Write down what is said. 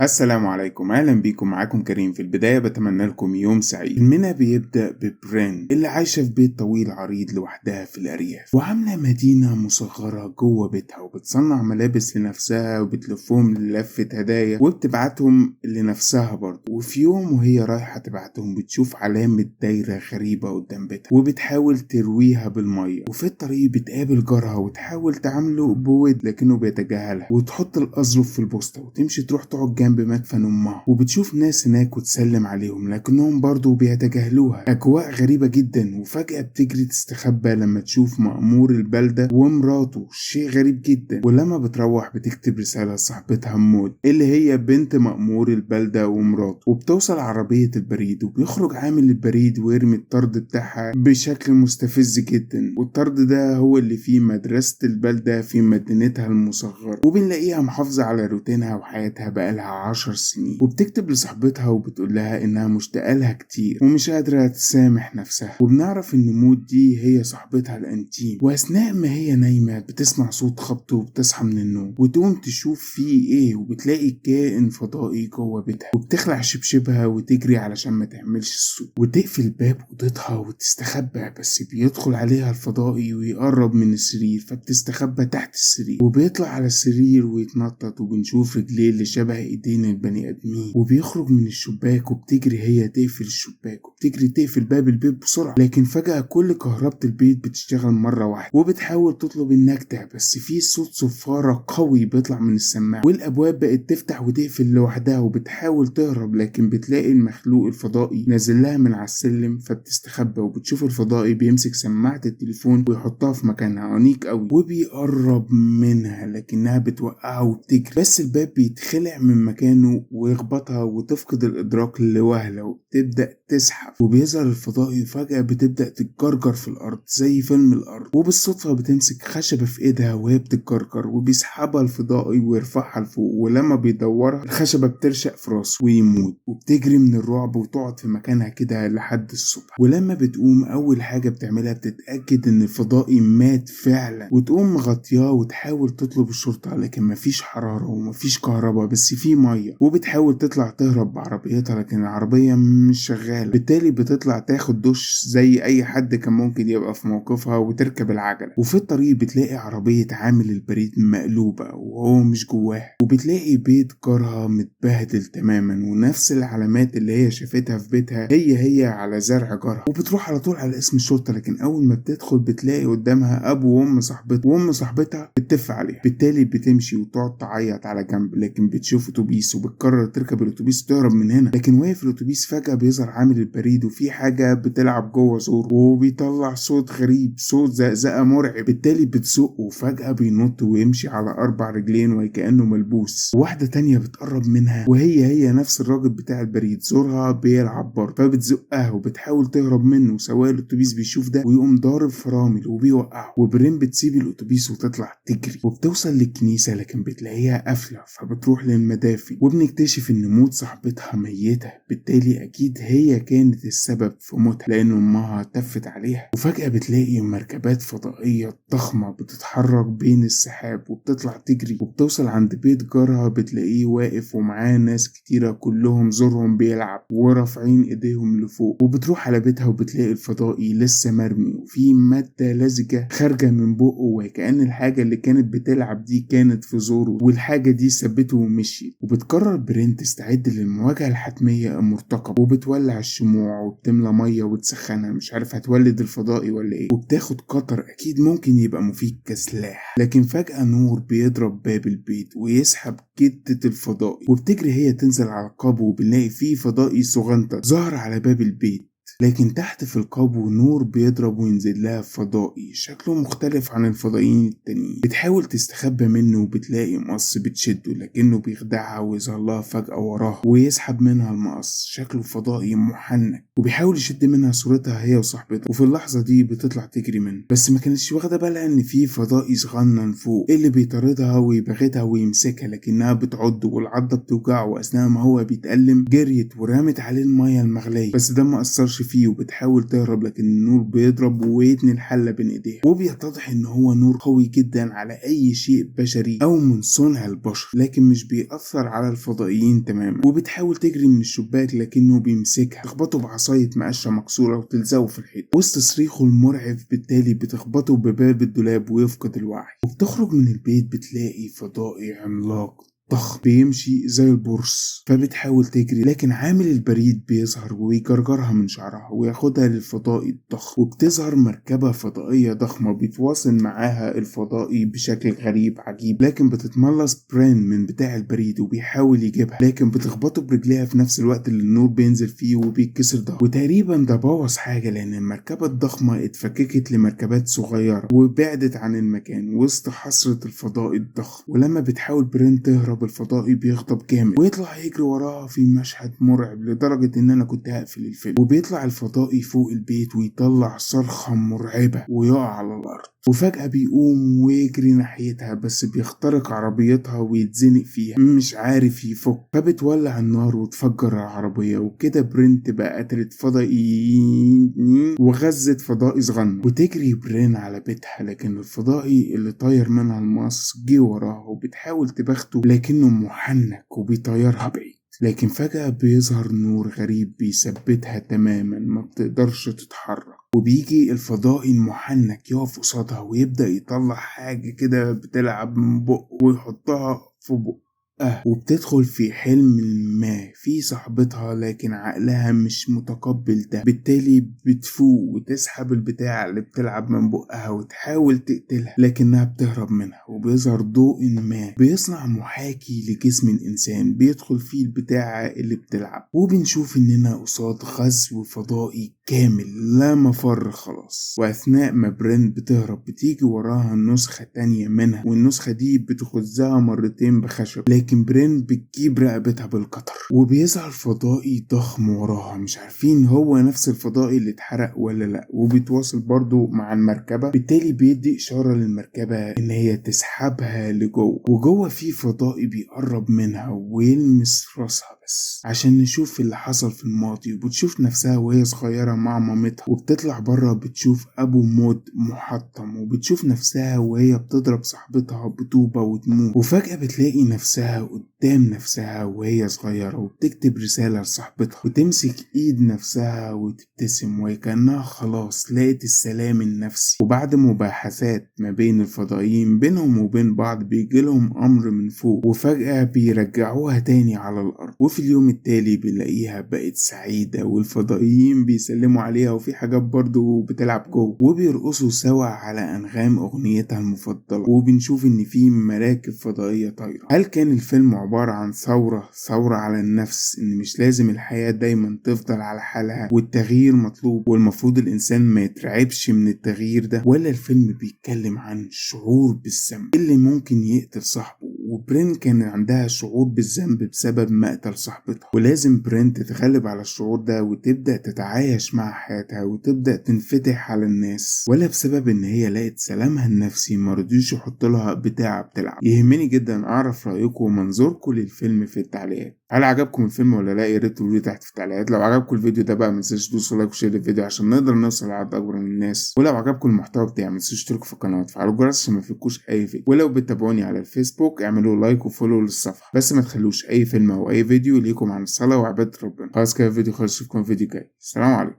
السلام عليكم، اهلا بيكم. معاكم كريم. في البداية بتمنى لكم يوم سعيد. فيلمنا بيبدأ ببرين اللي عايشة في بيت طويل عريض لوحدها في الأرياف، وعاملة مدينة مصغرة جوه بيتها، وبتصنع ملابس لنفسها وبتلفهم للفة هدايا وبتبعتهم لنفسها برضه. وفي يوم وهي رايحة تبعتهم بتشوف علامة دايرة غريبة قدام بيتها وبتحاول ترويها بالمية، وفي الطريق بتقابل جارها وتحاول تعامله بود لكنه بيتجاهلها، وتحط الأظرف في البوسطة وتمشي تروح تقعد جنب مدفن امها، وبتشوف ناس هناك وتسلم عليهم لكنهم برضو بيتجاهلوها. اجواء غريبة جدا. وفجأة بتجري تستخبى لما تشوف مأمور البلدة ومراته، شيء غريب جدا. ولما بتروح بتكتب رسالة لصاحبتها مود اللي هي بنت مأمور البلدة ومراته، وبتوصل عربية البريد وبيخرج عامل البريد ويرمي الطرد بتاعها بشكل مستفز جدا، والطرد ده هو اللي فيه مدرسة البلدة في مدينتها المصغرة. وبنلاقيها محافظة على روتينها وحياتها بقالها 10 سنين، وبتكتب لصاحبتها وبتقول لها انها مشتاقة لها كتير ومش قادرة تسامح نفسها. وبنعرف ان مود دي هي صاحبتها الانتيم. واثناء ما هي نايمة بتسمع صوت خبط وبتصحى من النوم وتقوم تشوف فيه ايه، وبتلاقي كائن فضائي جوه بيتها، وبتخلع شبشبها وتجري علشان ما تعملش الصوت، وتقفل باب اوضتها وتستخبى، بس بيدخل عليها الفضائي ويقرب من السرير فبتستخبى تحت السرير، وبيطلع على السرير ويتنطط، وبنشوف رجليه اللي شبه ايدين البني ادمين، وبيخرج من الشباك وبتجري هي تقفل الشباك وبتجري تقفل باب البيت بسرعة، لكن فجأة كل كهربة البيت بتشتغل مرة واحدة، وبتحاول تطلب النجدة بس في صوت صفارة قوي بيطلع من السماعة، والابواب بقت تفتح وتقفل لوحدها، وبتحاول تهرب لكن بتلاقي المخلوق الفضائي نازل لها من على السلم فبتستخبى، وبتشوف الفضائي بيمسك سماعة التليفون ويحطها في مكانها انيق قوي، وبيقرب منها لكنها بتوقعه وبتجري، بس الباب بيتخلع من مكانه ويخبطها وتفقد الإدراك لوهلة وبتبدأ تزحف، وبيظهر الفضائي وفجأة بتبدأ تتجرجر في الأرض زي فيلم الأرض، وبالصدفة بتمسك خشبة في إيدها وهي بتتجرجر، وبيسحبها الفضائي ويرفعها لفوق، ولما بيدورها الخشبة بترشق في راسه ويموت، وبتجري من الرعب وتقعد في مكانها كده لحد الصبح. ولما بتقوم أول حاجة بتعملها بتتأكد إن الفضائي مات فعلا، وتقوم مغطياه وتحاول تطلب الشرطة لكن مفيش حرارة ومفيش كهرباء بس في مية، وبتحاول تطلع تهرب بعربيتها لكن العربية مش شغالة، بالتالي بتطلع تاخد دش زي أي حد كان ممكن يبقى في موقفها وتركب العجلة. وفي الطريق بتلاقي عربية عامل البريد مقلوبة وهو مش جواها، وبتلاقي بيت جارها متبهدل تماما، ونفس العلامات اللي هي شافتها في بيتها هي هي على زرع جارها، وبتروح على طول على اسم الشرطة، لكن أول ما بتدخل بتلاقي قدامها أبو وأم صاحبتها، وأم صاحبتها بتتف عليها، بالتالي بتمشي وتقعد تعيط على جنب، لكن بتشوف اتوبيس وبتقرر تركب الاتوبيس وتهرب من هنا، لكن وهي في الاتوبيس فجأة بيظهر عامل البريد وفي حاجة بتلعب جوه زوره وبيطلع صوت غريب، صوت زقزقة مرعب، بالتالي بتزقه وفجأة بينط ويمشي على 4 رجلين وكأنه ملبوس. واحدة تانية بتقرب منها وهي هي نفس الراجل بتاع البريد، زورها بيلعب برضه فبتزقها وبتحاول تهرب منه، سواق الاتوبيس بيشوف ده ويقوم ضارب فرامل وبيوقعه، وبرين بتسيب الاتوبيس وتطلع تجري، وبتوصل للكنيسة لكن بتلاقيها قافلة فبتروح للمدافن، وبنكتشف ان موت صاحبتها ميتة، بالتالي اكيد هي كانت السبب في موتها لان امها تفت عليها. وفجأة بتلاقي مركبات فضائية ضخمة بتتحرك بين السحاب وبتطلع تجري، وبتوصل عند بيت جارها بتلاقيه واقف ومعاه ناس كتيرة كلهم زورهم بيلعب ورافعين ايديهم لفوق، وبتروح على بيتها وبتلاقي الفضائي لسه مرمي وفي مادة لزجة خارجة من بقه، وكأن الحاجة اللي كانت بتلعب دي كانت في زوره والحاجة دي سبته ومشيت. وبتقرر برين تستعد للمواجهة الحتمية المرتقبة، وبتولع الشموع وبتملى مية وتسخنها، مش عارف هتولد الفضائي ولا ايه، وبتاخد قطر اكيد ممكن يبقى مفيد كسلاح، لكن فجأة نور بيضرب باب البيت ويسحب جدة الفضائي، وبتجري هي تنزل على القبو وبنلاقي فيه فضائي صغنطة ظهر على باب البيت، لكن تحت في القبو نور بيضرب وينزل لها فضائي شكله مختلف عن الفضائيين التانيين، بتحاول تستخبى منه وبتلاقي مقص بتشده لكنه بيخدعها ويظهر لها فجأة وراها ويسحب منها المقص، شكله فضائي محنك، وبيحاول يشد منها صورتها هي وصاحبتها، وفي اللحظة دي بتطلع تجري منه، بس ما كانتش واخدة بالها ان في فضائي صغنن فوق اللي بيطاردها ويبغتها ويمسكها، لكنها بتعض والعضة بتوجعه، واثناء ما هو بيتألم جريت ورمت عليه المية المغلية، بس ده ما أثرش بتفكرش فيه وبتحاول تهرب، لكن النور بيضرب ويتني الحلة بين ايديها، وبيتضح ان هو نور قوي جدا على اي شيء بشري او من صنع البشر، لكن مش بيأثر على الفضائيين تماما. وبتحاول تجري من الشباك لكنه بيمسكها، تخبطه بعصاية مقشة مكسورة وتلزقه في الحيط وسط صريخه المرعب، بالتالي بتخبطه بباب الدولاب ويفقد الوعي. وبتخرج من البيت بتلاقي فضائي عملاق ضخم بيمشي زي البرص، فبتحاول تجري لكن عامل البريد بيظهر ويجرجرها من شعرها وياخدها للفضائي الضخم. وبتظهر مركبة فضائية ضخمة بيتواصل معاها الفضائي بشكل غريب عجيب، لكن بتتملص برين من بتاع البريد وبيحاول يجيبها، لكن بتخبطه برجليها في نفس الوقت اللي النور بينزل فيه وبيتكسر ظهره. وتقريبا ده بوظ حاجة، لأن المركبة الضخمة اتفككت لمركبات صغيرة وبعدت عن المكان وسط حسرة الفضائي الضخم. ولما بتحاول برين تهرب الفضائي بيغضب جامد ويطلع يجري وراها في مشهد مرعب لدرجة ان انا كنت هقفل الفيلم. وبيطلع الفضائي فوق البيت ويطلع صرخة مرعبة ويقع على الارض، وفجأة بيقوم ويجري ناحيتها، بس بيخترق عربيتها ويتزنق فيها مش عارف يفك، فبتولع النار وتفجر العربية. وكده برين تبقى قتلت فضائيين وغزت فضائي صغنن. وتجري برين على بيتها، لكن الفضائي اللي طاير منها المقص جه وراها وبتحاول تبخته لكنه محنك وبيطيرها بعيد. لكن فجأة بيظهر نور غريب بيثبتها تماما، ما بتقدرش تتحرك. وبيجي الفضائي المحنك يقف قصادها ويبدأ يطلع حاجة كده بتلعب من بقه ويحطها في بقه، وبتدخل في حلم ما في صاحبتها، لكن عقلها مش متقبل ده، بالتالي بتفوق وتسحب البتاع اللي بتلعب من بقها وتحاول تقتلها، لكنها بتهرب منها. وبيظهر ضوء ما بيصنع محاكي لجسم الإنسان بيدخل فيه البتاع اللي بتلعب، وبنشوف إننا قصاد غزو فضائي كامل لا مفر خلاص. وأثناء ما برين بتهرب بتيجي وراها نسخة تانية منها، والنسخة دي بتخزها مرتين بخشب، لكن برين بتجيب رقبتها بالقطر. وبيظهر فضائي ضخم وراها، مش عارفين هو نفس الفضائي اللي اتحرق ولا لا، وبيتواصل برضو مع المركبة، بالتالي بيدي إشارة للمركبة إن هي تسحبها لجوه. وجوه في فضائي بيقرب منها ويلمس راسها بس عشان نشوف اللي حصل في الماضي، وبتشوف نفسها وهي صغيرة مع مامتها، وبتطلع بره بتشوف أبو مود محطم، وبتشوف نفسها وهي بتضرب صاحبتها بطوبة وتموت. وفجأة بتلاقي نفسها قدام نفسها وهي صغيرة، وبتكتب رسالة لصاحبتها وتمسك ايد نفسها وتبتسم وكأنها خلاص لقت السلام النفسي. وبعد مباحثات ما بين الفضائيين بينهم وبين بعض بيجيلهم أمر من فوق، وفجأة بيرجعوها تاني على الأرض. وفي اليوم التالي بنلاقيها بقت سعيدة، والفضائيين بيسلموا عليها، وفي حاجات برضو بتلعب جوه، وبيرقصوا سوا على أنغام أغنيتها المفضلة. وبنشوف إن في مراكب فضائية طايرة. هل كان الفيلم عبارة عن ثورة على النفس، إن مش لازم الحياة دايما تفضل على حالها والتغيير مطلوب والمفروض الإنسان ما يترعبش من التغيير ده، ولا الفيلم بيتكلم عن شعور بالذنب اللي ممكن يقتل صاحبه؟ وبرين كان عندها شعور بالذنب بسبب مقتل صاحبتها، ولازم برين تتغلب على الشعور ده وتبدأ تتعايش مع حياتها وتبدأ تنفتح على الناس، ولا بسبب ان هي لقت سلامها النفسي ما رضيوش يحط لها بتاع بتلعب. يهمني جدا اعرف رايكم ومنظوركم للفيلم في التعليقات. هل عجبكم الفيلم ولا لا؟ يا ريت تقولوا لي تحت في التعليقات. لو عجبكم الفيديو ده بقى ما تنساش تدوسوا like و share للفيديو عشان نقدر نوصل لعدد اكبر من الناس. ولو عجبكم المحتوى بتاعي ما تنسوش تشتركوا في القناه وتفعلوا الجرس عشان ما يفوتكوش اي فيديو. ولو بتتابعوني على الفيسبوك اعملوا like و follow للصفحه، بس ما تخلوش اي فيلم او اي فيديو ليكم عن الصلاه وعباده ربنا. خلاص كده الفيديو خلص، اشوفكم في فيديو جاي. السلام عليكم.